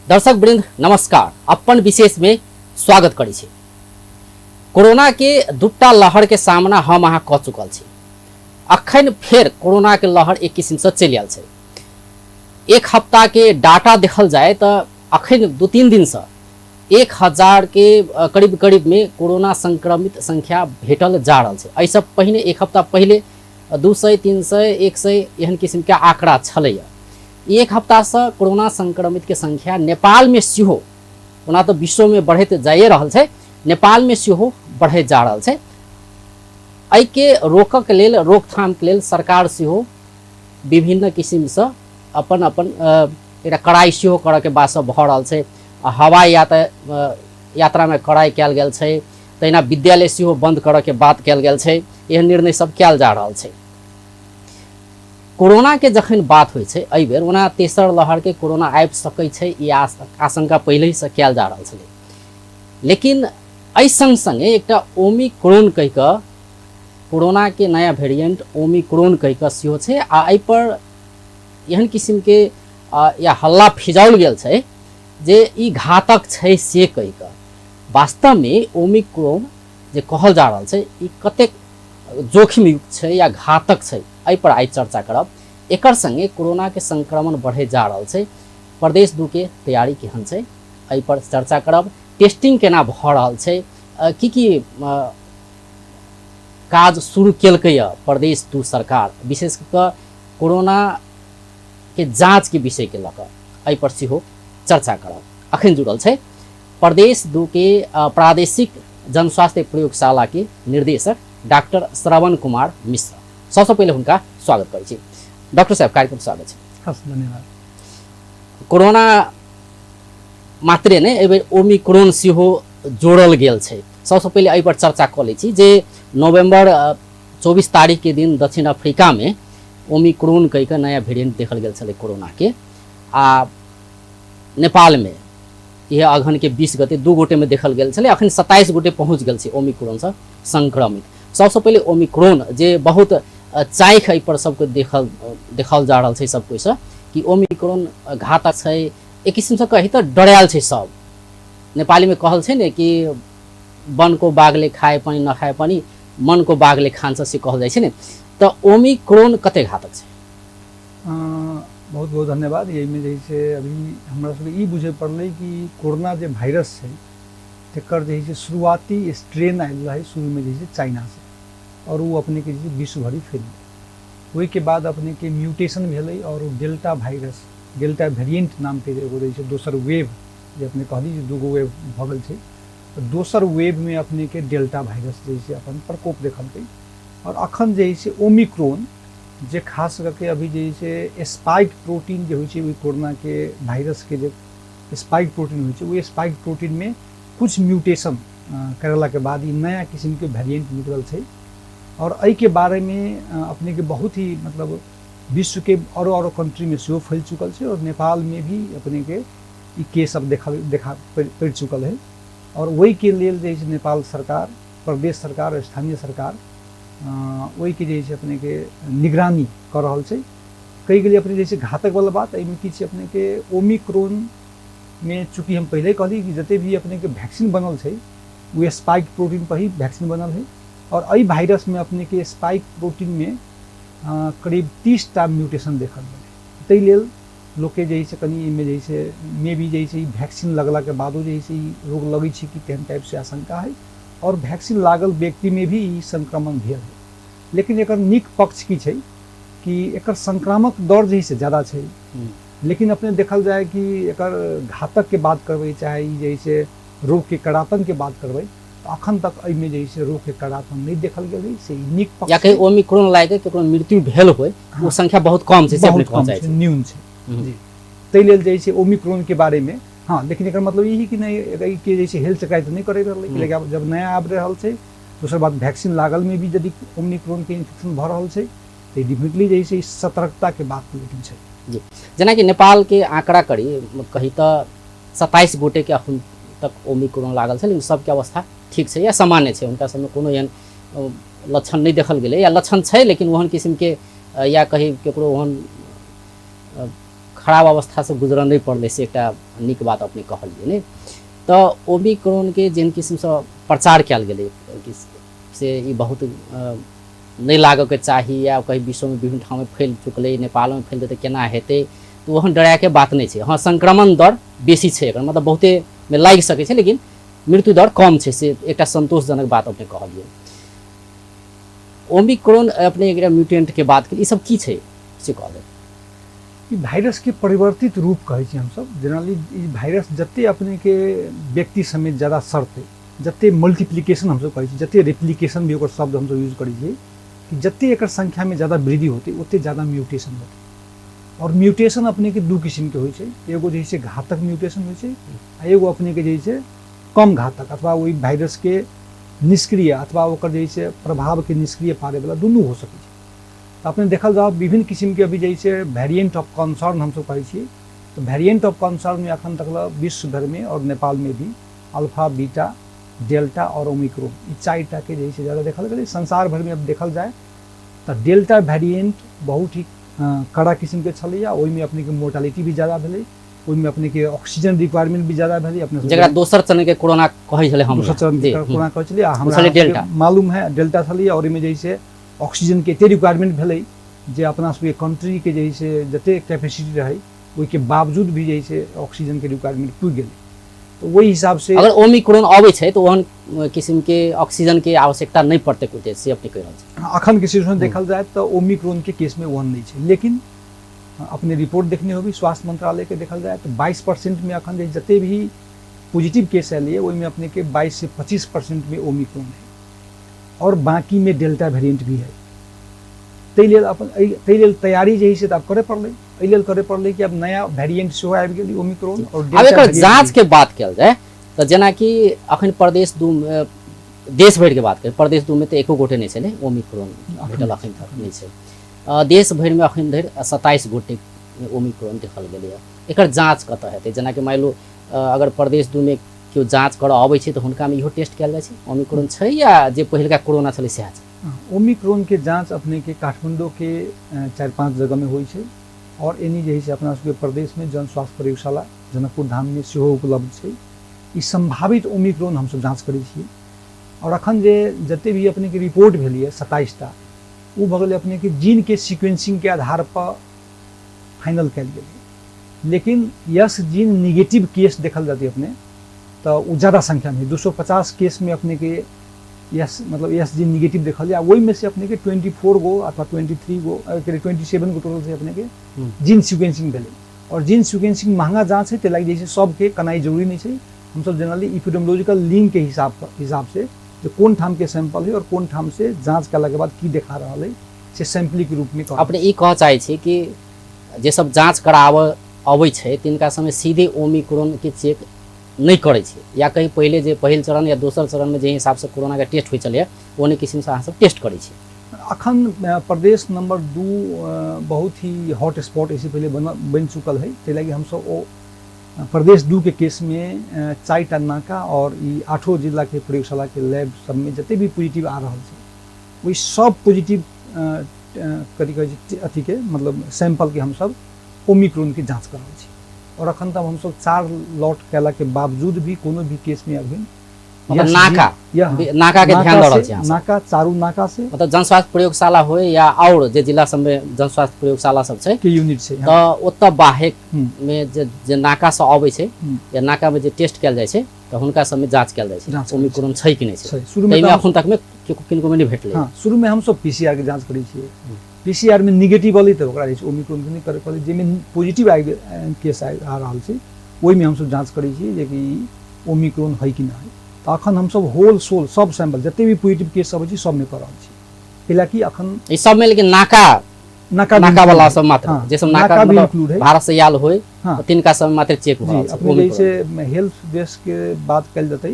दर्शक वृंद नमस्कार, अपन विशेष में स्वागत करै छी। कोरोना के दूटा लहर के सामना हम अहाँ कऽ चुकल छी। अखन फेर कोरोना के लहर एक किसिम से चलि आयल छै। एक हफ्ता के डाटा देखल जाय तऽ अखन 2-3 दिन से 1000 के करीब करीब में कोरोना संक्रमित संख्या भेटल जा रहल छै। एहिसँ पहिने एक हफ्ता पहिले 200, 300, 100 एहन किसिम के आंकड़ा छलैया। एक हफ्तासँ कोरोना संक्रमित के संख्या नेपाल में सेहो, ओना तऽ विश्व में बढ़ैत जाइए रहल छै, नेपाल में सेहो बढ़ैत जा रहल छै। एहिके रोकक लेल, रोकथामके लेल सरकार सेहो विभिन्न किसिमसँ अपन अपन एकटा कड़ाइ सेहो करऽके बात सब भऽ रहल छै। हवाई यात्रामे कड़ाइ कयल गेल छै, तहिना विद्यालय सेहो बंद करऽके बात कयल गेल छै। एहन निर्णय सब कयल जा रहल छै। कोरोना के जखन बात होइ छै, एहि बेर ओना तेसर लहर के कोरोना आबि सकै छै, ई आशंका पहिलहिसँ कयल जा रहल छलै। लेकिन एहि संग संगे एकटा ओमिक्रोन कहि कऽ कोरोना के नया वेरिएंट ओमिक्रोन कहि कऽ सेहो छै। आ एहिपर एहन किसिमके या हल्ला फिजाओल गेल छै जे ई घातक छै से कहि कऽ। वास्तवमे ओमिक्रोन जे कहल जा रहल छै ई कतेक जोखिमयुक्त छै या घातक छै, एहि पर आइ चर्चा करब। एकर संगे कोरोना के संक्रमण बढ़ैत जा रहल छै, प्रदेश 2 के तैयारी केहन छै एहि पर चर्चा करब। टेस्टिंग केना भऽ रहल छै, की की काज शुरू केलकै यऽ प्रदेश 2 सरकार, विशेष कऽ कोरोना के जांच के विषय के लऽ कऽ एहि पर सेहो चर्चा करब। अखन जुड़ल छै प्रदेश 2 के प्रादेशिक जनस्वास्थ्य प्रयोगशाला के निर्देशक डॉक्टर श्रवण कुमार मिश्र। सबसँ पहिले हुनका स्वागत करै छी। डॉक्टर साहब, कार्यक्रम स्वागत छै। हस्, धन्यवाद। कोरोना मात्रे नहि, एहि बेर ओमिक्रोन सेहो जोड़ल गेल छै। सबसँ पहिले एहि पर चर्चा कऽ लै छी जे नवम्बर 24 तारीख के दिन दक्षिण अफ्रीका में ओमिक्रोन कहि कऽ नया वेरिएंट देखल गेल छलै कोरोना के। आ नेपाल में इएह अगहन के 20 गते 2 गोटे में देखल गेल छलै। अखन 27 गोटे पहुँच गेल छै ओमिक्रोनसँ संक्रमित। सबसँ पहिले ओमिक्रोन जे बहुत चाइख एहि पर सबके देखल जा रहल छै सब कोइसँ कि ओमिक्रोन घातक छै। एक किसिमसँ कही तऽ डरायल छै सब। नेपालीमे कहल छै ने कि वनको बाघले खाए पनि नखाए पनि मनको बाघले खान्छ, से कहल जाइ छै ने। तऽ ओमिक्रोन कते घातक छै? बहुत बहुत धन्यवाद। एहिमे जे छै अभी हमरा सबके ई बुझे पड़लै कि कोरोना जे वायरस छै तकर जे छै शुरुआती स्ट्रेन आयल रहै शुरूमे जे छै चाइनासँ, और ओ अपनेके जे छै विश्व भरि फैल गेलै। ओहिके बाद अपनेके म्यूटेशन भेलै और ओ डेल्टा वायरस, डेल्टा वेरिएंट नामके एगो रहै छै दोसर वेव, जे अपने कहली जे दूगो वेव भऽ गेल छै, तऽ दोसर वेवमे अपनेके डेल्टा वायरस जे छै अपन प्रकोप देखलकै। और अखन जे छै ओमिक्रोन जे खास करके अभी जे छै स्पाइक प्रोटीन जे होइ छै ओहि कोरोनाके वायरसके जे स्पाइक प्रोटीन होइ छै, ओहि स्पाइक प्रोटीनमे कुछ म्यूटेशन करेलाके बाद ई नया किसिमके वेरिएंट निकलल छै। और एहिके बारेमे अपनेके बहुत ही मतलब विश्वके औरो औरो कंट्रीमे सेहो फैल चुकल छै और नेपालमे भी अपनेके ई केस अब देखा पड़ि चुकल है। और ओहिके लेल जे छै नेपाल सरकार, प्रदेश सरकार और स्थानीय सरकार ओहिके जे छै अपनेके निगरानी कऽ रहल छै। कहि गेलियै अपने जे छै घातक वाला बात, एहिमे की छै अपनेके ओमिक्रोनमे चूँकि हम पहिले कहली कि जते भी अपनेके वैक्सीन बनल छै ओ स्पाइक प्रोटीन पर ही वैक्सीन बनल है। और एहि वायरसमे अपनेके स्पाइक प्रोटीनमे करीब 30टा म्यूटेशन देखल गेलै। ताहि लेल लोकके जे छै कनि एहिमे जे छै मे बी जे छै वैक्सीन लगलाके बादो जे छै ई रोग लगै छै कि तेहन टाइपसँ आशंका है। और वैक्सीन लागल व्यक्तिमे भी ई संक्रमण भेल है। लेकिन एकर नीक पक्ष की छै कि एकर संक्रामक दर जे छै ज़्यादा छै, लेकिन अपने देखल जाय कि एकर घातक के बात करबै चाहे ई जे छै रोग के कड़ापन के बात करबै तऽ अखन तक एहिमे जे छै रोग के कड़ापन नहि देखल गेल है, से ई नीक पक्ष या कहीं ओमिक्रोन लागि कऽ केकरो मृत्यु भेल होय, ओ संख्या बहुत कम छै, से अपने बहुत कम कहऽ छै, न्यून छै। जी, ताहि लेल जे छै ओमिक्रोन के बारे में हाँ, लेकिन एकर मतलब ई है कि नहीं, एकर के जे छै हेल्थ शिकायत नहि करै रहलै, लेकिन आब जब नया आबि रहल छै, दोसर बात वैक्सीन लागल में भी यदि ओमिक्रोन के इन्फेक्शन भऽ रहल छै तऽ डेफिनेटली जे छै सतर्कता के बात लेकिन छै। जी, जेनाकि नेपाल के आंकड़ा करी कही तऽ 27 गोटे के अखन तक ओमिक्रोन लागल छै, लेकिन सबके अवस्था ठीक छै या सामान्य छै, हुनका सबमे कोनो एहन लक्षण नहि देखल गेलै या लक्षण छै लेकिन ओहन किसिमके या कही केकरो ओहन खराब अवस्थासँ गुजरऽ नहि पड़लै, से एकटा नीक बात अपने कहलियै ने। तऽ ओमिक्रॉनके जेहन किसिमसँ प्रचार कयल गेलै कि से ई बहुत नहि लागऽके चाही या कहीं विश्वमे विभिन्न ठाममे फैल चुकलै, नेपालमे फैलतै तऽ केना हेतै, तऽ ओहन डरायके बात नहि छै। हँ, संक्रमण दर बेसी छै, एकर मतलब बहुतेमे लागि सकै छै, लेकिन मृत्यु दर कम छै, से एकटा संतोषजनक बात अपने कहलियै। ओमिक्रॉन अपने एकटा म्यूटेंटके बात केलियै, ई सब की छै से कहबै? ई वायरस के परिवर्तित रूप कहै छी हमसब। जनरली ई वायरस जते अपने के व्यक्ति समेत ज्यादा सड़तै, जते मल्टीप्लिकेशन हमसब कहै छी, जते रेप्लिकेशन भी ओकर शब्द हमसब यूज करै छियै, कि जते एकर संख्या में ज्यादा वृद्धि होतै ओते ज्यादा म्यूटेशन होतै। और म्यूटेशन अपने के दू किसिम के होइ छै, एगो जे छै घातक म्यूटेशन होइ छै आ एगो अपने के जे छै कम घातक अथवा ओहि वायरस के निष्क्रिय अथवा ओकर जे छै प्रभाव के निष्क्रिय पारै वाला, दुनू हो सकै छै। तऽ अपने देखल जाओ विभिन्न किसिम के अभी जे छै वेरिएंट ऑफ कंसर्न हमसब कहै छियै, तऽ वेरिएंट ऑफ कंसर्न में अखन तक विश्व भर में और नेपाल में भी अल्फा, बीटा, डेल्टा और ओमिक्रोन, ई चारिटा के जे छै ज्यादा देखल गेलै। संसार भर में अब देखल जाए तऽ डेल्टा वेरिएंट बहुत ही कड़ा किसिम के छलैया, ओहिमे अपने के मोर्टालिटी भी ज्यादा भेलै, ओहिमे अपने के ऑक्सीजन रिक्वायरमेंट भी ज्यादा भेलै। अपने जकरा दोसर चरण के कोरोना कहै छलै हम, दोसर चरण के कोरोना कहै छलै, आ हमरा छलै डेल्टा। मालूम है डेल्टा छलैया। और ओहिमे जे छै ऑक्सीजन के एते रिक्वायरमेंट भेलै जे अपना सबके कंट्री के जे छै जते कैपेसिटी रहै ओहिके बावजूद भी जे छै ऑक्सीजन के रिक्वायरमेंट पुगि गेलै। तऽ ओहि हिसाब से अगर ओमिक्रॉन अबै छै तऽ ओहन किसिम के ऑक्सीजन के आवश्यकता नहि पड़तै ओते, से अपने कहि रहल छी। अखन के सिचुएशन देखल जाए तऽ ओमिक्रॉन के केस में ओहन नहि छै, लेकिन अपने रिपोर्ट देखने होबी स्वास्थ्य मंत्रालय के, देखल जाए तऽ 22% में अखन जे जते भी पॉजिटिव केस आयल ये ओहिमे अपने के 22 से 25% में ओमिक्रॉन है और बाकी में डेल्टा वेरिएंट भी है। ताहि लेल अपन ताहि लेल तैयारी जे है से तऽ आब करे पड़लै, एहि लेल करे पड़लै कि आब नया वेरिएंट सेहो आबि गेलै ओमिक्रॉन और आब डेल्टा एकर वेरिएंट जांच भी। के बात कयल जाय तऽ जेनाकि अखन प्रदेश दू देश भरि के बात करी, प्रदेश दू में तऽ एको गोटे नहि छलै ओमिक्रॉन भेटल, अखन तक नहि छै। देश भरिमे अखन धरि 27 गोटे ओमिक्रॉन देखल गेलैए। एकर जाँच कतऽ हेतै? जेनाकि मानि लू अगर प्रदेश दू में केओ जाँच करऽ अबै छै तऽ हुनकामे इहो टेस्ट कयल जाइ छै ओमिक्रॉन छै या जे पहिलका कोरोना छलै सएह छै? ओमिक्रॉन के जाँच अपने के काठमांडू के 4-5 जगह में होइ छै और एनी जे है से अपना सबके प्रदेश में जन स्वास्थ्य प्रयोगशाला जनकपुर धाम में सेहो उपलब्ध छै। ई संभावित ओमिक्रॉन हमसब जाँच करै छियै। और अखन जे जते भी अपने के रिपोर्ट भेल ये 27टा, ओ भऽ गेलै अपने के जीन के सीक्वेंसिंग के आधार पर फाइनल कयल गेलै। लेकिन यस जीन निगेटिव केस देखल जाती अपने तऽ ओ ज्यादा संख्या में 250 केस में अपने के यस मतलब यस जीन निगेटिव देखल जाए, ओहिमे से अपने के 24 गो अथवा 23 गो, 27 गो टोटल से अपने के जीन सीक्वेंसिंग भेलै। और जीन सीक्वेंसिंग महंगा जाँच है, ताहि लागि जे छै सबके कनाइ जरूरी नहि छै। हमसब जनरली इपिडेमोलॉजिकल लिंक के हिसाब से जे कोन ठाम के सैंपल है और कोन ठाम से जाँच कयला के बाद की देखा रहल है से सैंपलिंग के रूप में कहल। अपने ई कहऽ चाहै छी कि जे सब जाँच कराबऽ अबै छै तिनका समय सीधे ओमिक्रॉन के चेक नहि करै छै, या कहीं पहिले जे पहिल चरण या दोसर चरण में जे हिसाब से कोरोना के टेस्ट होइ छलैए ओहने किसिम से अहाँ सब टेस्ट करै छी? अखन प्रदेश नंबर 2 बहुत ही हॉट स्पॉट ऐसे पहले बनि चुकल है, ताहि लागि हमसब ओ प्रदेश 2 के केस में 4टा नाका और ई 8 जिला के प्रयोगशाला के लैब सब में जते भी पॉजिटिव आ रहल छै ओहि सब पॉजिटिव कथी कहै छै अथी के मतलब सैंपल के हमसब ओमिक्रॉन के जाँच कर रहल छी। और अखन तक हमसब 4 लॉट कयला के बावजूद भी कोनो भी केस में अभी मतलब यस, नाका, जी, या, नाका के नाका ध्यान दऽ रहल से, छी अहाँ सब। नाका, चारू नाका से। मतलब जन स्वास्थ्य प्रयोगशाला होय या और जे जिला सब में जन स्वास्थ्य प्रयोगशाला सब छै के यूनिट छै, तऽ ओतऽ बाहेक में जे नाका से अबै छै या नाका में जे टेस्ट कयल जाइ छै तऽ हुनका सब में जाँच कयल जाइ छै जाँच कयल ओमिक्रॉन छै कि नहि छै। छै। शुरू में ताहिमे तऽ अखन तक में किनको में नहि भेटलै। हाँ, शुरू में हमसब पीसीआर के जाँच करै छियै। पीसीआर में निगेटिव एलै तऽ ओकरा जे छै ओमिक्रॉन के नहि करे पड़लै, जाहिमे पॉजिटिव आबि केस आ रहल छै ओहिमे हमसब जाँच करै छियै जे कि ओमिक्रॉन है कि नहि है। तऽ अखन हमसब होल सोल सब सैंपल जते भी पॉजिटिव केस सब होइ छै सबमे कऽ रहल छी। कैलाकि अखन ई सबमे लेकिन नाका नाका भी नाका वाला include सब मात्र, हाँ, जे सब नाका नाका भी मतलब include है। भारत से आयल होय, हाँ। तऽ तिनका सब मात्र चेक भऽ जी, रहल छै, अपने ओमिक्रॉन। जैसे हेल्थ डेस्क के बात कयल जेतै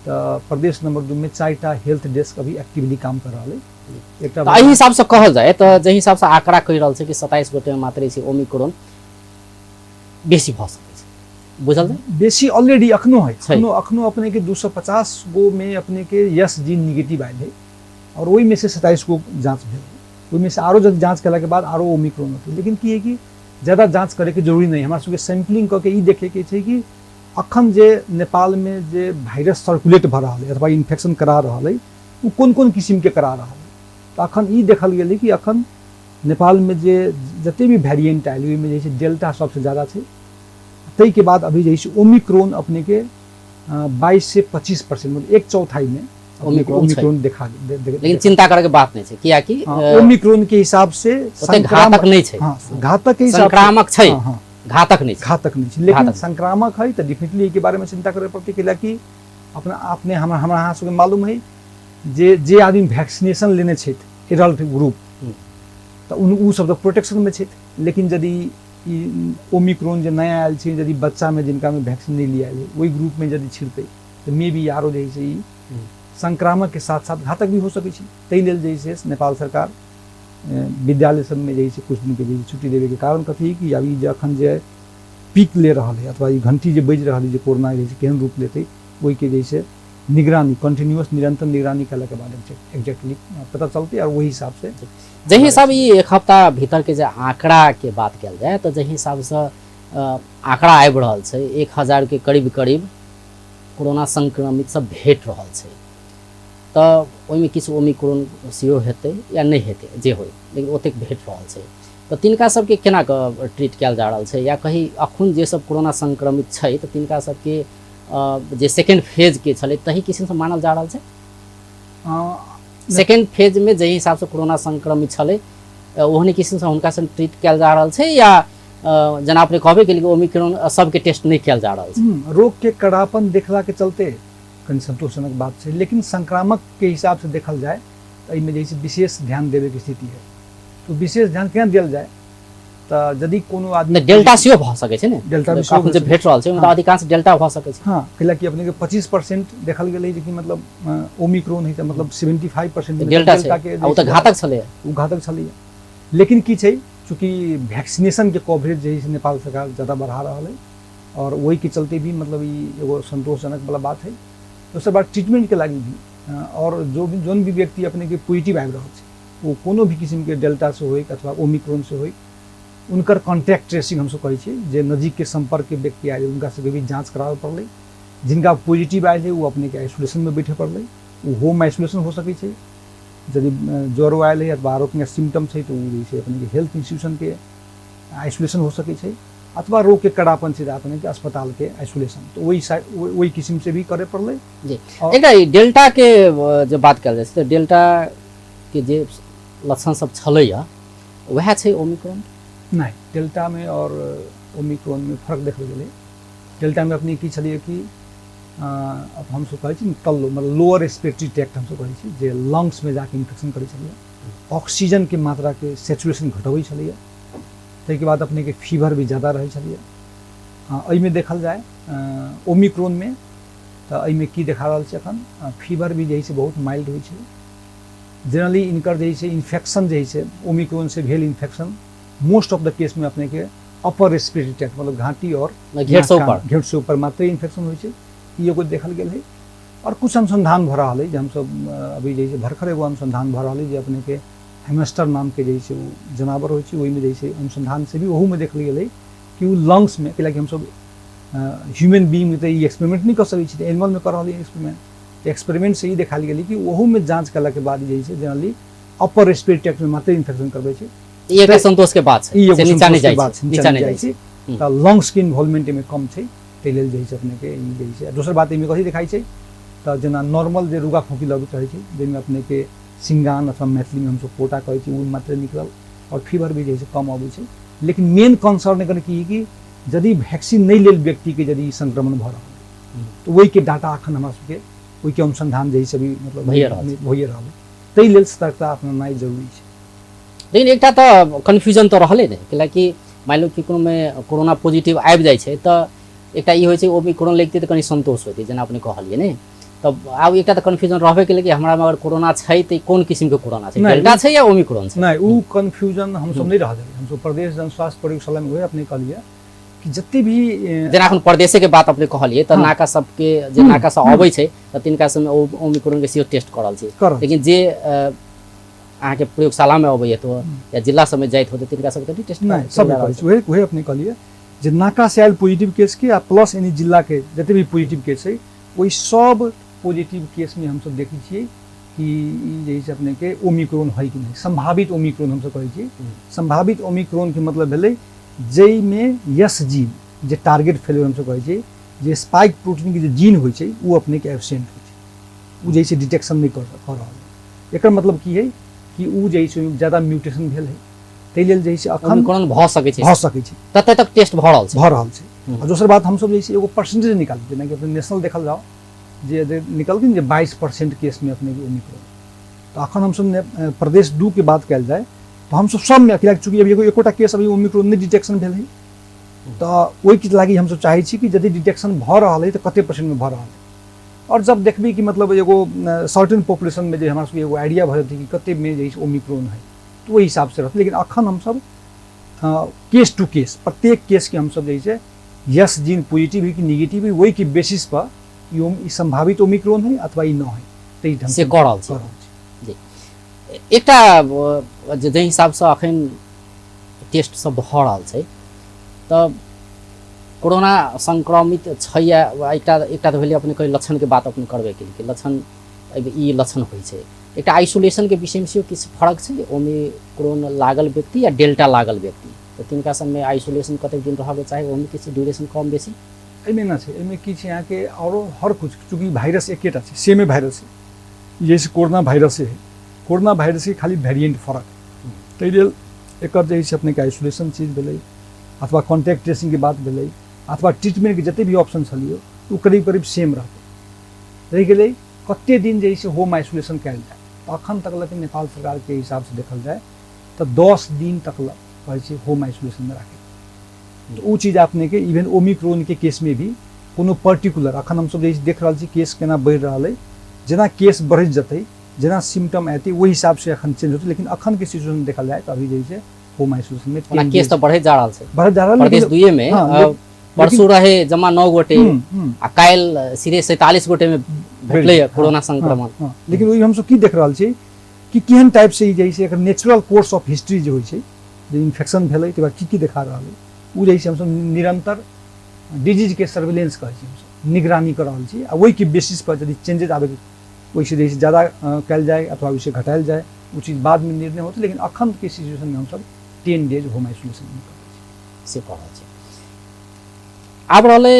तऽ प्रदेश नंबर 2 में 4टा हेल्थ डेस्क अभी एक्टिवली काम कर रहल है। एकटा तऽ एहि हिसाब से कहल जाय तऽ जाहि हिसाब से आंकड़ा कहि रहल छै कि 27 गोटे में मात्र छै ओमिक्रॉन बेसी भऽ सकै छै, बुझल जाय? बेसी ऑलरेडी अखनो है, छै। अखनो अपने के 250 गो में अपने के यस जीन निगेटिव आयल है और ओहि में से 27 गो जांच भेल है। ओहि में से आरो जब जांच केला के बाद आरो ओमिक्रॉन होते, लेकिन की है कि ज़्यादा जाँच करैके जरूरी नहि। हमरा सबके सैम्पलिंग कऽ के ई देखैके छै कि अखन जे नेपालमे जे वायरस सर्कुलेट भऽ रहल है अथवा इन्फेक्शन करा रहल है ओ कोन कोन किसिमके करा रहल है। तऽ अखन ई देखल गेलै कि अखन नेपालमे जे जते भी वेरिएंट आयल ओहिमे जे छै डेल्टा सबसँ ज्यादा छै। ताहिके बाद अभी जे छै ओमिक्रोन अपनेके 22 से 25%, मतलब एक चौथाई में ओमिक्रोन देखा। लेकिन चिंता करे के बात नहीं छै, कियाकि ओमिक्रोन के हिसाब से ओते घातक नहीं छै। हाँ, घातक के हिसाब संक्रामक छै। हाँ, घातक नहीं छै, घातक नहीं छै, लेकिन संक्रामक है। तऽ डेफिनेटली के बारे में चिंता करे पड़तै, कियाकि अपना अपने हमरा हमरा अहाँ सबके मालूम है जे जे आदमी वैक्सीनेशन लेने छथि एडल्ट ग्रुप, तऽ ओ सब तऽ प्रोटेक्शन में छथि। लेकिन यदि ई ओमिक्रोन जे नया आयल छै, यदि बच्चामे जिनकामे वैक्सीन नहि लियायल है ओहि ग्रुपमे यदि छिड़तै तऽ मे बी आरो जे छै ई संक्रामक के साथ साथ घातक भी हो सकै छै। ताहि लेल जे छै नेपाल सरकार विद्यालय सबमे जे छै कुछ दिनके जे छुट्टी देबैके कारण कथी कि अभी जे अखन जे पीक ले रहल है अथवा ई घंटी जे बाजि रहल है जे कोरोना जे छै केहन रूप लेतै, ओहिके जे छै निगरानी कंटिन्यूअस निरंतर निगरानी कयलाके बाद एग्जैक्टली पता चलतै और ओहि हिसाब से जाहि हिसाब ई एक हफ्ता भीतर के जे आंकड़ा के बात कयल जाय तऽ जाहि हिसाबसँ आंकड़ा आबि रहल छै 1000 के करीब करीब कोरोना संक्रमित सब भेट रहल छै, तऽ ओहिमे किछु ओमिक्रोन सेहो हेतै या नहि हेतै जे होइ, लेकिन ओतेक भेट रहल छै। तऽ तिनका सबके केना कऽ ट्रीट कयल जा रहल छै, या कही अखन जे सब कोरोना संक्रमित छै तऽ तिनका सबके जे सेकेंड फेज के छलै तही किसिमसँ मानल जा रहल छै? सेकेंड फेज में जाहि हिसाबसँ कोरोना संक्रमित छलै ओहने किसिमसँ हुनका संग ट्रीट कयल जा रहल छै, या जेना अपने कहबे केलियै ओमिक्रोन सबके टेस्ट नहि कयल जा रहल छै? रोग के कड़ापन देखला के चलते कनि संतोषजनक बात छै, लेकिन संक्रामक के हिसाब से देखल जाय तऽ एहिमे जे छै विशेष ध्यान देबे के स्थिति है। तो विशेष ध्यान केना देल जाय तऽ यदि कोनो आदमी डेल्टा सेहो भऽ सकै छै ने? डेल्टा भी सेहो जे भेट रहल छै। हाँ। अधिकांश डेल्टा भऽ सकै छै। हाँ, कैलाकि अपने के 25% देखल गेलै जे कि मतलब ओमिक्रोन है तऽ मतलब 75% डेल्टा छै, के ओ तऽ घातक छलै, ओ घातक छलै। लेकिन की छै, चूँकि वैक्सीनेशन के कवरेज जे है नेपाल सरकार ज़्यादा बढ़ा रहल है और वही के चलते भी मतलब ई एगो संतोषजनक वाला बात है। दोसर बात ट्रीटमेंट के लागी भी और जो भी जोन भी व्यक्ति अपने के पॉजिटिव आबि रहल छै ओ कोनो भी किस्म के डेल्टा से होय अथवा ओमिक्रोन से होय, उनकर कॉन्टैक्ट ट्रेसिंग हमसब कहै छियै, जे नज़दीक के संपर्क के व्यक्ति आयल हुनका सबके भी जाँच कराबऽ पड़लै। जिनका पॉजिटिव आयल है ओ अपने के आइसोलेशन में बैठे पड़लै, ओ होम आइसोलेशन हो सकै छै। यदि ज्वरो आयल है अथवा आरो कोनो सिम्टम्स है तऽ ओ जे छै अपने के हेल्थ इंस्टीट्यूशन के आइसोलेशन हो सकै छै, अथवा रोग के कड़ापन छै अपने के अस्पताल के आइसोलेशन, तो वही वही किस्म से भी करे पड़लै। जी, एकटा डेल्टा के जे बात कयल जाइ छै तऽ डेल्टा के जे लक्षण सब छलैया वएह छै ओमिक्रोन? नहि, डेल्टा में और ओमिक्रोन में फर्क देखल गेलै। डेल्टा में अपने की छलैया कि अब हमसब कहै छी ने तल्लो, मतलब लोअर रेस्पिरेटरी ट्रैक्ट हमसब कहै छी, जे लंग्स में जाके इन्फेक्शन करै छलैया, ऑक्सीजन के मात्रा के सेचुरेशन घटबै छलैया, ताहिके बाद अपने के फीवर भी ज़्यादा रहै छलैया। एहिमे देखल जाय ओमिक्रोन में तऽ एहिमे की देखा रहल छै अखन, फीवर भी जे है से बहुत माइल्ड होइ छै। जनरली इनकर जे है इन्फेक्शन जे है ओमिक्रोन से भेल infection most of the case में अपने के अपर रेस्पिरेटरी ट्रैक्ट, मतलब घाटी और घेट से ऊपर, घेट से ऊपर मात्र इन्फेक्शन होइ छै, ई एगो देखल गेल है। और कुछ अनुसंधान भऽ रहल है जे हमसब अभी जे है भरखर एगो अनुसंधान भऽ रहल है जे अपने के हेमस्टर नाम के जे है ओ जनावर होइ छै, ओहिमे जे है अनुसंधान से भी ओहूमे देखल गेल है कि ओ लंग्स में, कैलाकि हमसब ह्यूमन बीइंग में तऽ ई एक्सपेरिमेंट नहि कऽ सकै छी, एनिमल में कऽ रहल एक्सपेरिमेंट, तऽ एक्सपेरिमेंट से ई देखायल गेलै कि ओहूमे जाँच कयलाके बाद जे छै जनरली अपर रेस्पिरेटरी ट्रैक्ट में मात्र इन्फेक्शन करबै छै। ई एकटा संतोष के बात छै, ई एगो से नीचा नहि संतोष के जाइ बात छै, छै, नीचा नहि जाइ छै। तऽ लंग्स के इन्वॉल्वमेंट एहिमे कम छै, ताहि लेल जे छै अपने के ई जे छै। दोसर बात एहिमे कथी देखाइ छै तऽ जेना नॉर्मल जे रुगा खोंखी लगैत रहै छै, जाहिमे अपने के सिंगान अथवा मैथिलीमे हमसब पोटा कहै छी, ओ मात्र निकलल और फीवर भी जे छै कम अबै छै। लेकिन मेन कंसर्न एकर की कि यदि वैक्सीन नहि लेल व्यक्ति के यदि संक्रमण भऽ रहल तऽ ओहिके डाटा अखन हमरा सबके ओहिके अनुसंधान जे छै अभी मतलब भइए रहल छै। भइए रहल, ताहि लेल सतर्कता अपनेनाइ जरूरी छै। लेकिन एकटा तऽ कन्फ्यूजन तऽ रहलै ने, कैलाकि मानि लियौ ककरोमे कोरोना पॉजिटिव आबि जाइ छै तऽ एकटा ई होइ छै ओमिक्रोन लगितै तऽ कनि संतोष होइतै, जेना अपने कहलियै ने। तब आब एकटा तऽ कन्फ्यूजन रहबे केलै कि हमरामे अगर कोरोना छै तऽ कोन किसिमके कोरोना छै, डेल्टा छै या ओमिक्रोन छै? नहि, ओ कन्फ्यूजन हमसब नहि रह देबै। हमसब प्रदेश जन स्वास्थ्य प्रयोगशालामे वएह अपने कहलियै कि जते भी जेना एखन प्रदेशे के बात अपने कहलियै तऽ नाका सबके जे नाका सब अबै छै तऽ तिनका सबमे ओमिक्रोन के सेहो टेस्ट करल छै, लेकिन जे अहाँके प्रयोगशालामे अबैत हो या जिला सबमे जाइत होते तिनका सबके भी टेस्ट नहि, सब करै छै। उहे उहे अपने कहलियै जे नाका से आयल पॉजिटिव केस के आ प्लस एनी जिला के जते भी पॉजिटिव केस है, ओहि सब पॉजिटिव केस में हमसब देखै छियै कि ई जे छै अपने के ओमिक्रोन है कि नहि। संभावित ओमिक्रोन हमसब कहै छियै। संभावित ओमिक्रोन के मतलब भेलै जाहिमे यस जीन जे टारगेट फेलियर हमसब कहै छियै, जे स्पाइक प्रोटीन के जे जीन होइ छै ओ अपने के एबसेंट होइ छै, ओ जे छै डिटेक्शन नहि कऽ रहल है। एकर मतलब की है कि ओ जे छै ज्यादा म्यूटेशन भेल है, ताहि लेल जे छै अखन ओमिक्रोन भऽ सकै छै, भऽ सकै छै, तते तक टेस्ट भऽ रहल छै, भऽ रहल छै। आ दोसर बात हमसब जे छै एगो परसेंटेज निकालू, जेनाकि अपने नेशनल देखल जाओ जे निकलखिन जे 22% केसमे अपने ओमिक्रोन, तऽ अखन हमसब प्रदेश 2 के बात कयल जाय तऽ हमसब सबमे अकेला, चूँकि अभी एकोटा केस अभी ओमिक्रोन नहि डिटेक्शन भेल है, तऽ ओहिके लागि हमसब चाहै छी कि यदि डिटेक्शन भऽ रहल है तऽ कते परसेंटमे भऽ रहल है। और जब देखबी कि मतलब एगो सर्टेन पॉपुलेशनमे जे हमरा सबके एगो आइडिया भऽ जेतै कि कतेमे जे ओमिक्रोन है, तऽ ओहि हिसाबसँ रहतै। लेकिन अखन हमसब केस टू केस प्रत्येक केसके हमसब जे छै यस जीन पॉजिटिव है कि निगेटिव है, ओहिके बेसिस पर ई संभावित ओमिक्रोन है अथवा ई न है, ताहि ढंग से कऽ रहल छी। कऽ रहल छी। जी, एकटा जाहि हिसाबसँ अखन टेस्ट सब भऽ रहल छै तऽ कोरोना संक्रमित छै या एकटा एकटा तऽ भेलै अपने कहै लक्षणके बात अपने करबे केलकै, लक्षण ई लक्षण होइ छै। एकटा आइसोलेशनके विषयमे सेहो किछु फरक छै, ओमिक्रोन लागल व्यक्ति या डेल्टा लागल व्यक्ति, तऽ तिनका सबमे आइसोलेशन कतेक दिन रहऽके चाही, ओहिमे किछु ड्यूरेशन कम बेसी एहिमे ना छै। एहिमे की छै अहाँके औरो हर कुछ, चूँकि वायरस एकेटा छै, सेमे वायरस है, जैसे कोरोना वायरसे है, कोरोना वायरस के खाली वेरिएंट फरक है, ताहि लेल एकर जे छै अपनेके आइसोलेशन चीज भेलै अथवा कॉन्टैक्ट ट्रेसिंगके बात भेलै अथवा ट्रीटमेंटके जते भी ऑप्शन छलियै ओ करीब करीब सेम रहतै। रहि गेलै कते दिन जे छै होम आइसोलेशन कयल जाय, तऽ अखन तक लग नेपाल सरकारके हिसाबसँ देखल जाय तऽ 10 दिन तक लग कहै छै होम आइसोलेशनमे राखै। तऽ ओ चीज अपनेके इवन ओमिक्रोनके केसमे भी कोनो पर्टिकुलर अखन हमसब जे देख रहल छी केस केना बढ़ि रहल अइ, जेना केस बढ़ैत जेतै जेना सिम्टम एतै ओहि हिसाबसँ अखन चेंज होतै। लेकिन अखनके सिचुएशन देखल जाय तऽ अभी जे छै होम आइसोलेशनमे ओना केस तऽ बढ़ैत जा रहल छै, बढ़ैत जा रहल प्रदेश 2 मे परसू रहे जमा 9 गोटे आ काल्हि सीधे 47 गोटे में भेटलै कोरोना संक्रमण। लेकिन ओहि हमसब की देख रहल छी कि केहन टाइप से जे छै एकर नेचुरल कोर्स ऑफ हिस्ट्री जे होइ छै, जे इन्फेक्शन भेलै तकर बाद की की देखा रहल है, ओ जे छै हमसब निरंतर डिजीज के सर्विलेंस कहै छी, हमसब निगरानी कऽ रहल छी आ ओहिके बेसिस पर यदि चेंजेज आबै ओहिसँ जे छै ज्यादा कयल जाय अथवा ओहिसँ घटायल जाय, ओ चीज बादमे निर्णय होतै। लेकिन अखनके सिचुएशनमे हमसब 10 डेज होम आइसोलेशन करै छी से कऽ रहल छी। आब रहलै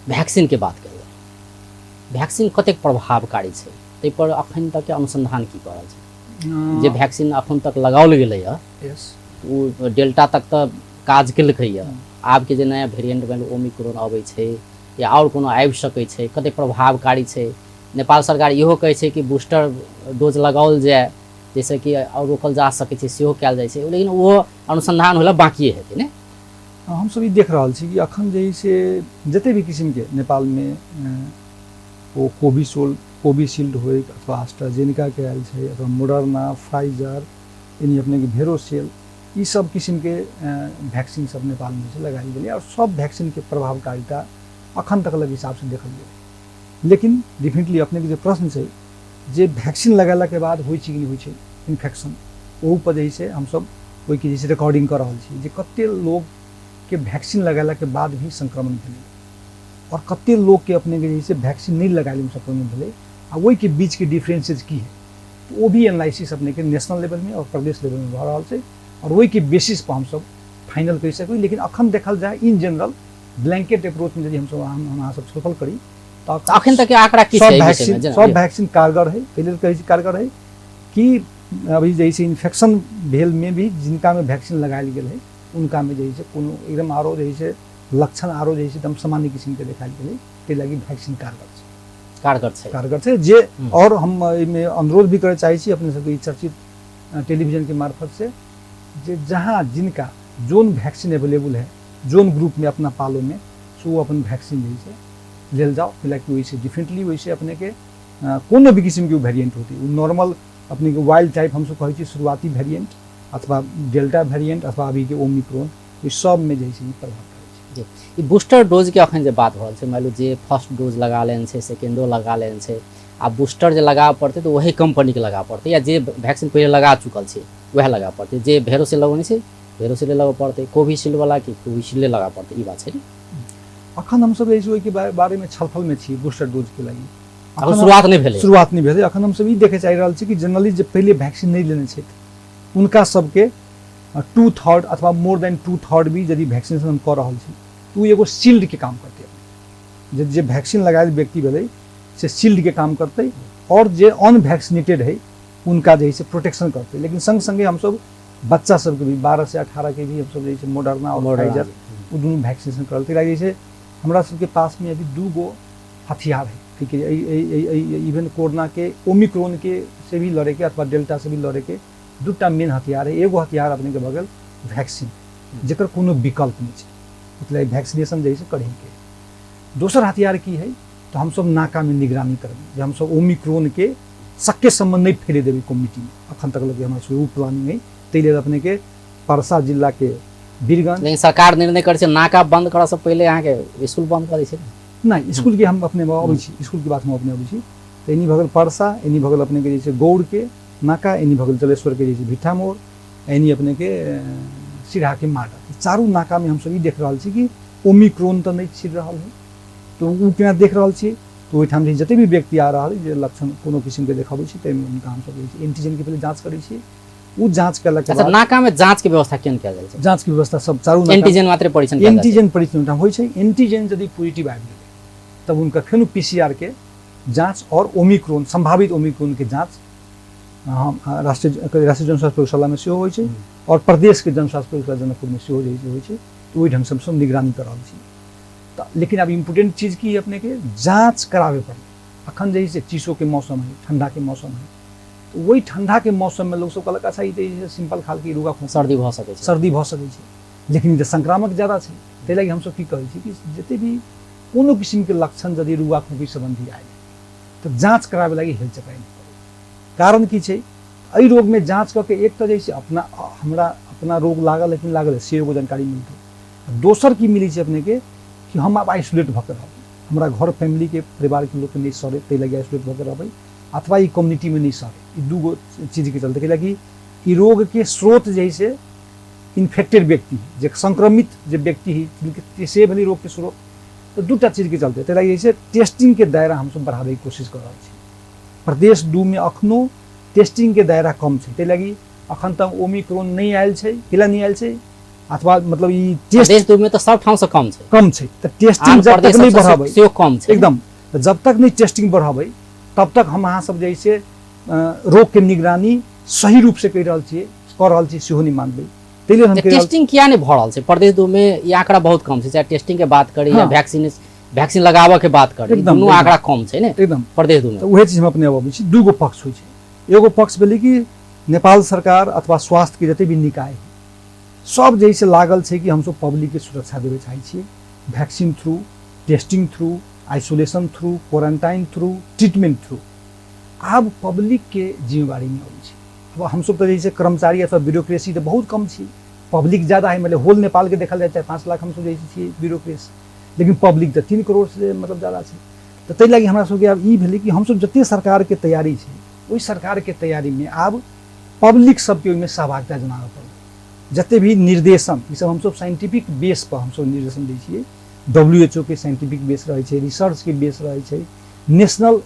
वैक्सीनके बात कयल जाय, वैक्सीन कतेक प्रभावकारी छै ताहि पर अखन तक के अनुसंधान की कऽ रहल छै? जे वैक्सीन अखन तक लगाओल गेलैए ओ डेल्टा तक तऽ काज केलकैए, आबके जे नया वेरिएंट भेल ओमिक्रोन अबै छै या आओर कोनो आबि सकै छै, कतेक प्रभावकारी छै? नेपाल सरकार इहो कहै छै कि बूस्टर डोज लगाओल जाय जाहिसँ कि आओर रोकल जा सकै छै, सेहो कयल जाइ छै, लेकिन ओहो अनुसंधान होला बाकिए हेतै ने। हमसब ई देख रहल छी कि अखन जे से जते भी किसिमके नेपालमे ओ कोविशील्ड होय अथवा एस्ट्राजेनेकाके आयल छै अथवा मोडर्ना, फाइजर, यानी अपनेके भेरोसेल, ई सब किसिमके वैक्सीन सब नेपालमे जे लगायल गेलै और सब वैक्सीनके प्रभावकारिता अखन तक लग हिसाबसँ देखल गेलै। लेकिन डेफिनेटली अपनेके जे प्रश्न छै जे वैक्सीन लगेलाके बाद होइ छै कि नहि होइ छै इन्फेक्शन, ओहू पर जे छै हमसब ओहिके जे छै रिकॉर्डिंग कऽ रहल छी जे कते लोकके वैक्सीन लगेलाके बाद भी संक्रमण भेलै और कते लोकके अपनेके जे छै वैक्सीन नहि लगायल संक्रमण भेलै आ ओहिके बीचके डिफरेंसेज की है, तो ओ भी एनालिसिस अपनेके नेशनल लेवलमे और प्रदेश लेवलमे भऽ रहल छै और ओहिके बेसिस पर हमसब फाइनल कहि सकै। लेकिन अखन देखल जाय इन जनरल ब्लैंकेट अप्रोचमे यदि हमसब अहाँ सब छलफल करी तऽ अखन तक के आंकड़ा की छै? सब वैक्सीन कारगर है, एहि लेल कहै छी कारगर है कि अभी जैसे इन्फेक्शन भेल में भी जिनका में वैक्सीन लगायल गेल है उनका में जैसे कोनो एकदम आरो जैसे लक्षण आरो जैसे एकदम सामान्य किस्म के देखायल गेल है, ताहि लागि वैक्सीन कारगर छै, कारगर छै, कारगर छै जे। और हम एहिमे अनुरोध भी करय चाहै छी अपने सबके ई चर्चित टेलीविजन के मार्फत से जे जहाँ जिनका जोन वैक्सीन अवेलेबल है जोन ग्रुप में अपना पालो में सो ओ अपन वैक्सीन जे छै लेल जाओ, कि ओहिसँ डिफरेंटली ओहिसँ अपने के कोनो भी किस्म के वेरिएंट होती, ओ नॉर्मल अपने के वाइल्ड टाइप हमसब कहै छी शुरुआती वेरिएंट अथवा डेल्टा वेरिएंट अथवा अभी के ओमिक्रोन, ई सब में जे छै ई प्रभाव पड़ै छै। जी, ई बूस्टर डोज के अखन जे बात भऽ रहल छै, मानि लियौ जे फर्स्ट डोज लगा लेने छै, सेकेंडो लगा लेने छै, आ बूस्टर जे लगाबऽ पड़तै तऽ वही कंपनीके लगाबऽ पड़तै, या जे वैक्सीन पहिले लगा चुकल छै वएह लगाबऽ पड़तै। जे भेरोसिल लगौने छै भेरोसिले लगबऽ पड़तै, कोविशील्ड वाला के कोविशील्डे लगाबऽ पड़तै, ई बात छै ने। अखन हमसब जे छै ओहिके बारेमे छलफलमे छी बूस्टर डोजके लागि। अखन शुरुआत नहि भेलै। शुरुआत नहि भेलै। अखन हमसब ई देखै चाहि रहल छी कि जनरली जे पहिले वैक्सीन नहि लेने छथि हुनका सबके 2/3 अथवा मोर देन 2/3 भी यदि वैक्सीनेशन हम कऽ रहल छी तऽ ओ एगो शील्डके काम करतै। जे वैक्सीन लगायल व्यक्ति भेलै से शील्डके काम करतै, आओर जे अनवैक्सीनेटेड है उनका जे है से प्रोटेक्शन करतै। लेकिन संग संगे हमसब बच्चा सबके भी 12 से 18 के भी हमसब जे है मोडर्ना और फाइजर ओ दुनू वैक्सीनेशन करल। ताहि लागि जे हमरा सबके पासमे अभी 2 गो हथियार है, ठीक है, इवन कोरोना के ओमिक्रोन के से भी लड़े के अथवा डेल्टा से भी लड़े के 2टा मेन हथियार है। एगो हथियार अपने के बगल वैक्सीन, जेकर कोनो विकल्प नहीं है, मतलब वैक्सीनेशन जे है से करेंगे। दोसर हथियार की है तो हमसब नाका में निगरानी करबै जे हमसब ओमिक्रोन के सक्के सम्बन्ध नहीं फैले देबै कम्युनिटी में। अखन तक लगे हमरा सबके प्लानिंग है। ताहि लेल अपने के परसा जिला के बीरगंज, लेकिन सरकार निर्णय करै छै नाका बंद करऽ से पहिले अहाँके स्कूल बंद करै छै नहि, स्कूल के हम अपने अबै छी, स्कूल के बात हम अपने अबै छी। तऽ एनी भऽ गेल परसा, एनी भऽ गेल अपने के जे छै गौड़ के नाका, एनी भऽ गेल जलेश्वर के जे छै भिट्ठा मोड़, एनी अपने के सिरहा के माडर। चारू नाका में हमसब ई देख रहल छी कि ओमिक्रोन तऽ नहि छिड़ रहल है, तऽ ओ केना देख रहल छी तऽ ओहिठाम जे जते भी व्यक्ति आ रहल जे लक्षण कोनो किसिम के देखाबै छै ताहिमे हुनका हमसब जे छै एंटीजन के पहिले जाँच करै छी। ओ जाँच केलक के बाद नाका में जाँच के व्यवस्था केहन कयल जाइ छै? जाँच के व्यवस्था सब चारू नाका एंटीजन मात्र परीक्षण एंटीजन परीक्षण होइ छै। एंटीजन यदि पॉजिटिव आबि गेलै तब हुनका फेर पीसीआर के जाँच और ओमिक्रोन, संभावित ओमिक्रोन के जाँच हम राष्ट्रीय जन स्वास्थ्य प्रयोगशाला में सेहो होइ छै और प्रदेश के जन स्वास्थ्य प्रयोगशाला जनकपुर में सेहो जे होइ छै। तऽ ओहि ढंग से हमसब निगरानी कऽ रहल छी। तऽ लेकिन आब इम्पोर्टेंट चीज की अपने के जाँच कराबे पड़लै। अखन जे है से चीसो के मौसम है, ठंडा के मौसम है, तऽ ओहि ठंडा के मौसम में लोग सब कहलक अच्छा ई तऽ सिंपल खाल के रुगा खोंखी सर्दी भऽ सकै छै, सर्दी भऽ सकै छै, लेकिन ई तऽ संक्रामक ज्यादा छै। ताहि लागि हमसब की कहै छी कि जते भी कोनो किसिमके लक्षण यदि रुगा खोंखी सम्बन्धी आयल तऽ जाँच कराबे लागि हिलचकाइ नहि करू। कारण की छै, एहि रोगमे जाँच कऽ के एक तऽ जे छै अपना हमरा अपना रोग लागल लेकिन लागल से एगो जानकारी मिलतै, दोसर की मिलै छै अपने के कि हम आब आइसोलेट भऽ के रहबै, हमरा घर फैमिली के परिवार के लोग नहि सड़े ताहि लागि आइसोलेट भऽ के रहबै, अथवा ई कम्युनिटी में नहीं सड़े। ई दूगो चीज के चलते कैलाकि ई रोग के स्रोत जे है से इन्फेक्टेड व्यक्ति है, जे संक्रमित जे व्यक्ति है जिनके से भेलै रोग के स्रोत, तऽ दूटा चीज के चलते ताहि लागि जे छै टेस्टिंग के दायरा हमसब बढ़ाबैके कोशिश कऽ रहल छी। प्रदेश 2 में अखनो टेस्टिंग के दायरा कम छै, ताहि लागि अखन तक ओमिक्रोन नहि आयल छै। केला नहि आयल छै अथवा मतलब ई टेस्ट प्रदेश 2 में तऽ सब ठाम से कम छै, कम छै, तऽ टेस्टिंग जब तक नहि बढ़ाबै सेहो कम छै एकदम, तऽ जब तक नहि टेस्टिंग बढ़ाबै तब तक हम अहाँ सब जे से रोग के निगरानी सही रूप से कहि रहल छियै, कऽ रहल छी सेहो नहि मानबै। ताहि लेल हम टेस्टिंग किया नहि भऽ रहल छै प्रदेश 2 में? ई आंकड़ा बहुत कम छै, चाहे टेस्टिंग के बात करी या वैक्सीन वैक्सीन लगाबऽ के बात करी, दुनू आंकड़ा कम छै ने एकदम प्रदेश 2 में। तऽ उहे चीज हम अपने अबै छी। दूगो पक्ष होइ छै, एगो पक्ष भेलै कि नेपाल सरकार अथवा स्वास्थ्य के जते भी निकाय है सब जे से लागल छै कि हमसब पब्लिक के सुरक्षा देबे चाहै छियै, vaccine through, testing through, isolation through, quarantine through, treatment through. आब पब्लिक के जिम्मेवारी में अबै छै। अब हमसब तऽ जे छै कर्मचारी अथवा ब्यूरोक्रेसी तऽ बहुत कम छी, पब्लिक ज़्यादा है, मतलब होल नेपाल के देखल जाए 4-5 लाख हमसब जे छियै ब्यूरोक्रेसी, लेकिन पब्लिक तऽ 3 करोड़ से मतलब ज़्यादा छै। तऽ ताहि लागि हमरा सबके आब ई भेलै कि हमसब जते सरकार के तैयारी छै ओहि सरकार के तैयारी में आब पब्लिक सबके ओहिमे सहभागिता जनाबऽ पड़लै। जते भी निर्देशन ई सब हमसब साइंटिफिक बेस पर हमसब निर्देशन दै छियै, WHO के साइंटिफिक बेस रहै छै, रिसर्च के बेस रहै छै, नेशनल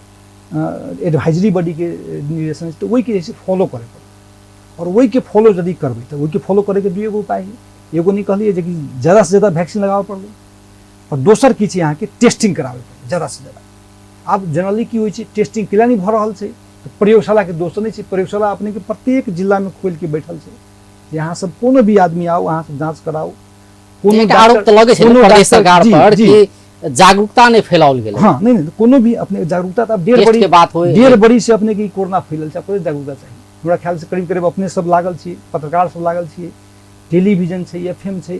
एडवाइजरी बॉडी के निर्देशन, तऽ ओहिके जे छै फॉलो करै पड़लै। और ओहिके फॉलो यदि करबै तऽ ओहिके फॉलो करैके दुइएगो उपाय है, एगो नहि कहलियै जे कि ज़्यादा से ज़्यादा वैक्सीन लगाबऽ पड़लै, और दोसर की छै अहाँके टेस्टिंग कराबे पड़लै ज़्यादा से ज़्यादा। आब जनरली की होइ छै टेस्टिंग केला नहि भऽ रहल छै तऽ प्रयोगशालाके दोष नहि छै, प्रयोगशाला अपने के प्रत्येक जिलामे खोलि के बैठल छै जे अहाँ सब कोनो भी आदमी आउ अहाँ सब जाँच कराउ। कोनो आरोप तऽ लगै छै प्रदेश सरकार पर कि जागरूकता नहि फैलाओल गेलै। हाँ नहीं नहीं, कोनो भी अपने जागरूकता तऽ आब डेढ़ बात होय, 1.5 बरी से अपने के कोरोना फैलल छै, कोई जागरूकता चाहिए। हमरा ख्याल से करीब करीब अपने सब लागल छी, पत्रकार सब लागल छी, टेलीविजन छै, FM छै,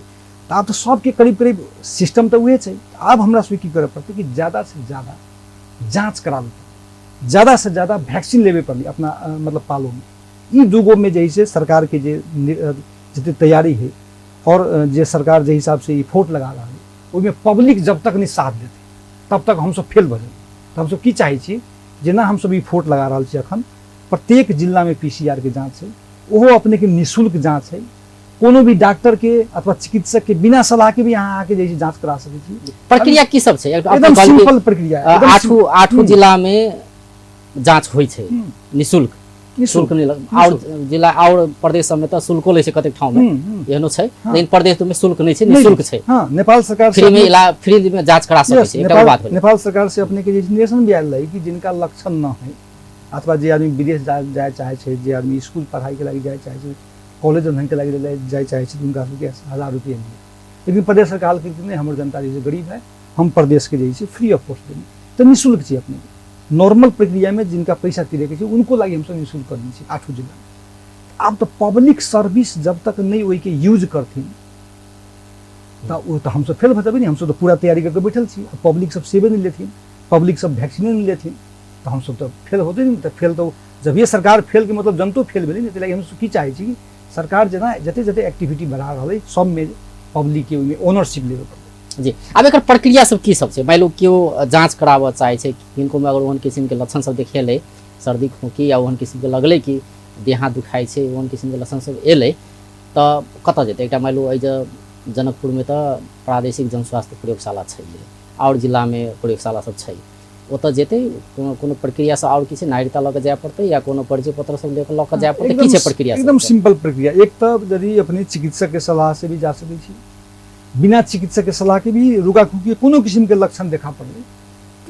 तऽ आब तऽ सबके करीब करीब सिस्टम तऽ उहे छै। आब हमरा सबके की करऽ पड़तै कि ज़्यादा से ज़्यादा जाँच कराबे पड़तै, ज़्यादा से ज़्यादा वैक्सीन लेबे पड़लै अपना मतलब पालो में। ई दूगो में जे है सरकार के जे जते तैयारी है और जे सरकार जे हिसाब से इफोर्ट लगा रहा है ओहिमे पब्लिक जब तक नहीं साथ देते तब तक हमसब फेल भऽ जेबै। तऽ हमसब की चाहै छी जेना हमसब इफोर्ट लगा रहल छी अखन प्रत्येक जिलामे पीसीआर के जाँच छै, ओहो अपने के निःशुल्क जाँच है। कोनो भी डॉक्टर के अथवा चिकित्सक के बिना सलाह के भी अहाँ आके जे छै जाँच करा सकै छी। प्रक्रिया की सब छै? एकदम सिंपल प्रक्रिया। आठू जिला में जाँच होइ छै निःशुल्क, शुल्क नहि, आओर जिला आओर प्रदेश सबमे तऽ शुल्को लै छै कतेक ठाउँ मे, एहनो छै, लेकिन प्रदेश मे शुल्क नहि छै, निःशुल्क छै। हां, नेपाल सरकार फ्री में फ्री में जांच करा सकै छै। एकटा बात भेलै। नेपाल सरकार से अपने के जे निर्देशन भी आयल रहै कि जिनका लक्षण न है अथवा जे आदमी विदेश जाय चाहे छै, जे आदमी स्कूल पढ़ाई के लागि जाय चाहे छै, कॉलेज अध्ययन के लागि जाय चाहे छै, हुनका सबके 1000 रुपया मिले। लेकिन प्रदेश सरकार के नहि, हमर जनता जे गरीब है, हम प्रदेश के जे फ्री ऑफ कॉस्ट देने, तऽ निःशुल्क छै। अपने नॉर्मल प्रक्रिया में जिनका पैसा तिरे के छै उनको लागि हमसब निःशुल्क कर दै छी आठों जिला में। आब तऽ पब्लिक सर्विस जब तक नहि ओहिके यूज करथिन तऽ ओ तऽ हमसब फेल भऽ जेबै ने। हमसब तऽ पूरा तैयारी करके बैठल छी, पब्लिक सब सेवे नहि लेथिन, पब्लिक सब वैक्सीने नहि लेथिन, तऽ हमसब तऽ फेल होते ने। तऽ फेल तऽ जब ये सरकार फेल के मतलब जनतो फेल भेलै ने। ताहि लागि हमसब की चाहै छी कि सरकार जेना जते जते एक्टिविटी बढ़ा रहल है सबमे पब्लिक के ओहिमे ओनरशिप लेबे पड़तै। जी, आब एकर प्रक्रिया सब की सब छै? मानि लो केओ जाँच कराबऽ चाहै छै, किनको में अगर ओहन किसिमके लक्षण सब देखेलै, सर्दी खोंखी या ओहन किसिमके लगलै कि देह हाथ दुखाइ छै, ओहन किसिमके लक्षण सब एलै तऽ कतऽ जेतै? एकटा मानि लो एहि जे जनकपुरमे तऽ प्रादेशिक जनस्वास्थ्य प्रयोगशाला छै, आओर जिलामे प्रयोगशाला सब छै, ओतऽ जेतै कोनो कोनो प्रक्रिया से आओर की छै? नागरिकता लऽ कऽ जाय पड़तै या कोनो परिचय पत्र सब लऽ कऽ जाय पड़तै? की छै प्रक्रिया? एकदम सिंपल प्रक्रिया। एक तऽ यदि अपने चिकित्सक के सलाह से भी जा सकै छी, बिना चिकित्सक के सलाह के भी रुका खोकी कोनो किसिम के लक्षण देखा पड़लै,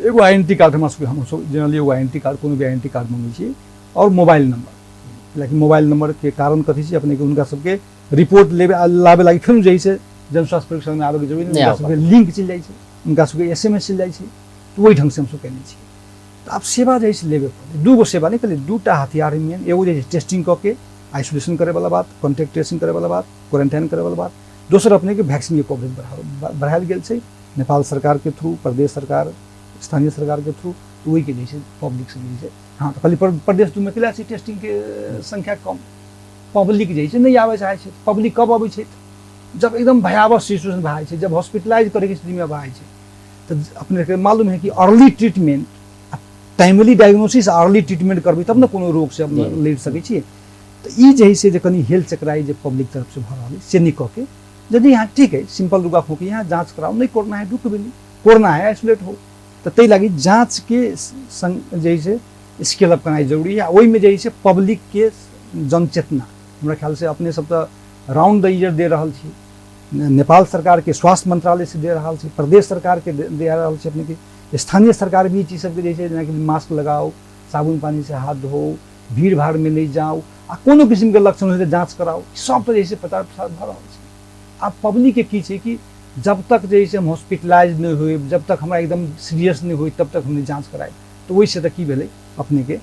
एगो आइडेंटिटी कार्ड हमरा सबके, हमसब जनरली एगो आइडेंटिटी कार्ड, कोनो भी आइडेंटिटी कार्ड मंगै छियै, और मोबाइल नंबर। लेकिन मोबाइल नंबर के कारण कथी छै? अपने के हुनका सबके रिपोर्ट लेबे लाबे लागि फेर जे छै जनस्वास्थ्य परीक्षण में आबे के जरूरी नहि, हुनका सबके लिंक चलि जाइ छै, हुनका सबके एसएमएस चलि जाइ छै, तऽ ओहि ढंग से हमसब केने छियै। तऽ आब सेवा जे छै लेबे पड़तै। दूगो सेवा नहि कहलियै, दूटा हथियार मेन, एगो जे छै टेस्टिंग कऽ के आइसोलेशन करे वाला बात, कॉन्टैक्ट ट्रेसिंग करे वाला बात, क्वारेंटाइन करे वाला बात, दोसर अपने के वैक्सीन के कवरेज बढ़ायल गेल छै नेपाल सरकार के थ्रू, प्रदेश सरकार, स्थानीय सरकार के थ्रू, तऽ ओहिके जे छै पब्लिक से जे छै। हाँ, तऽ खाली प्रदेश दू में कला छै टेस्टिंग के संख्या कम, पब्लिक जे छै नहि आबै चाहै छै। पब्लिक कब अबै छै? जब एकदम भयावह सिचुएशन भए जाइ छै, जब हॉस्पिटलाइज करैके स्थितिमे भए जाइ छै। तऽ अपने के मालूम है कि early treatment, timely diagnosis, early treatment करबै तब ने कोनो रोग से अपने लड़ि सकै छियै। तऽ ई जे है से जे कनि हेल्थ चकराइ जे पब्लिक तरफ से भऽ रहल है से नहि कऽ के, यदि यहाँ ठीक है सिंपल रुगा खोकी यहाँ जाँच कराउ, नहि कोरोना है दुख भेली, कोरोना है आइसोलेट हो, तऽ ताहि लागि जाँचके संग जे है से स्केल अप करनाइ जरूरी है। ओहिमे जे है से पब्लिक के जनचेतना हमरा ख्याल से अपने सब तऽ राउंड the year they रहल छी, नेपाल सरकार के स्वास्थ्य मंत्रालय से दे रहल छी, प्रदेश सरकार के दे रहल छी, अपने के स्थानीय सरकार भी चीज सबके जे छै जेनाकि मास्क लगाउ, साबुन पानी से हाथ धोउ, भीड़ भाड़ में नहि जाउ, आ कोनो किसिम के लक्षण होइ तऽ जाँच कराउ, सब तऽ जे छै प्रचार प्रसार भऽ रहल छै। आब पब्लिक के की छै कि जब तक जे छै हम हॉस्पिटलाइज नहि होइ, जब तक हमरा एकदम सीरियस नहि होइ तब तक हम नहि जाँच करायब, तऽ ओहिसँ तऽ की भेलै अपने के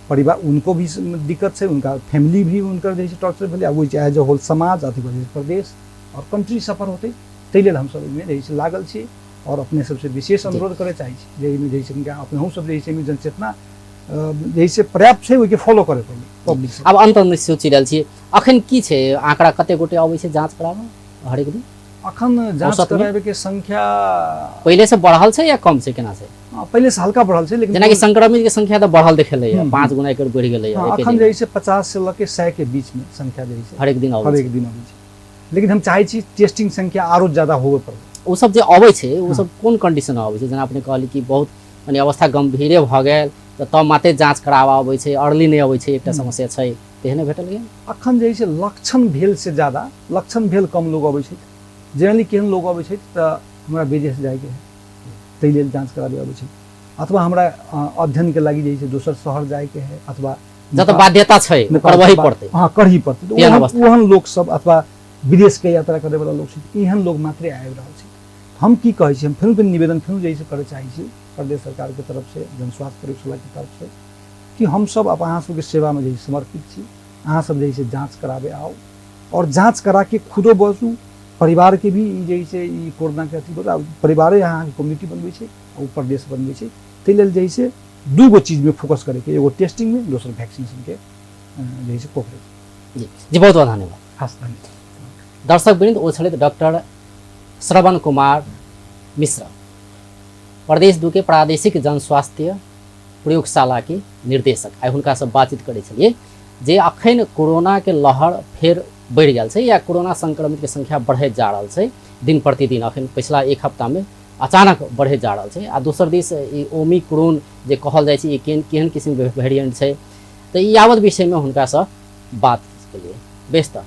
परिवार उनको भी दिक्कत छै, उनका फैमिली भी हुनकर जे छै टॉर्चर भेलै, आ ओहि एज ए होल समाज अथी प्रदेश और कंट्री सफर होतै। ताहि लेल हमसब एहिमे जे छै लागल छी और अपने सबसे विशेष अनुरोध करय चाहै छी जे एहिमे जे छै अपनहु सब जे छै एहिमे जनचेतना जे छै पर्याप्त छै, ओहिके फॉलो करय पड़लै पब्लिक। आब अन्तमे सोचि रहल छी अखन की छै आंकड़ा, कते गोटे अबै छै जाँच कराबऽ हरेक दिन? अखन जाँच कराबे के संख्या पहिले से बढ़ल छै या कम छै, केना छै? पहिले से हल्का बढ़ल छै, लेकिन जेनाकि संक्रमित के संख्या तऽ बढ़ल देखेलै है, 5 गुना एकर बढ़ि गेलै है। अखन जे छै 50 से लऽ के 100 के बीच में संख्या जे छै हरेक दिन अबै हरेक दिन अबै छै। लेकिन हम चाहै छी टेस्टिंग संख्या आरो ज्यादा होबे पड़ै। ओ सब जे अबै छै ओ सब कोन कंडीशन में अबै छै? जेना अपने कहली कि बहुत माने अवस्था गंभीरे भऽ गेल तऽ तब माते जाँच कराबऽ अबै छै, अर्ली नहि अबै छै, एकटा समस्या छै, तेहने भेटल गेल? अखन जे छै लक्षण भेल से ज्यादा, लक्षण भेल कम लोग अबै छै। जनरली केहन लोग अबै छै तऽ हमरा विदेश जाइके है ताहि लेल जाँच कराबे अबै छै, अथवा हमरा अध्ययन के लागि जे छै दोसर शहर जाइके है, अथवा जतऽ बाध्यता छै करबही पड़तै। हाँ, करही पड़तै, ओहन लोक सब अथवा विदेश के यात्रा करे वाला लोग सब, एहन लोग मात्रे आबि रहल छै। हम की कहै छी, हम फेर निवेदन फेर जे छै करय चाहै छी प्रदेश सरकार के तरफ से, जनस्वास्थ्य प्रयोगशाला के तरफ से, कि हम सब अब अहाँ सबके सेवा में जे समर्पित छी। अहाँ सब जे जाँच कराबे आउ और जाँच करा के खुदो बचू, परिवार के भी जे छै ई कोरोना के अथी परिवारे अहाँके कम्युनिटी बनबै छै, ओ प्रदेश बनबै छै। ताहि लेल जे छै दूगो चीज में फोकस करैके, एगो टेस्टिंग में, दोसर वैक्सीनेशन के जे छै कवरेज। जी जी, बहुत बहुत धन्यवाद। हस्, धन्यवाद। दर्शक वृन्द, ओ छलथि डॉक्टर श्रवण कुमार मिश्र, प्रदेश 2 के प्रादेशिक जनस्वास्थ्य प्रयोगशालाके निर्देशक। आइ हुनकासँ बातचीत करै छलियै जे अखन कोरोनाके लहर फेर बढ़ि गेल छै या कोरोना संक्रमितके संख्या बढ़ैत जा रहल छै दिन प्रतिदिन, अखन पिछला एक हफ्तामे अचानक बढ़ैत जा रहल छै। आ दोसर दिस ई ओमिक्रोन जे कहल जाइ छै, ई केहन केहन किसिमके वेरिएंट छै, तऽ ई यावत विषयमे हुनकासँ बात केलियै। बेस, तऽ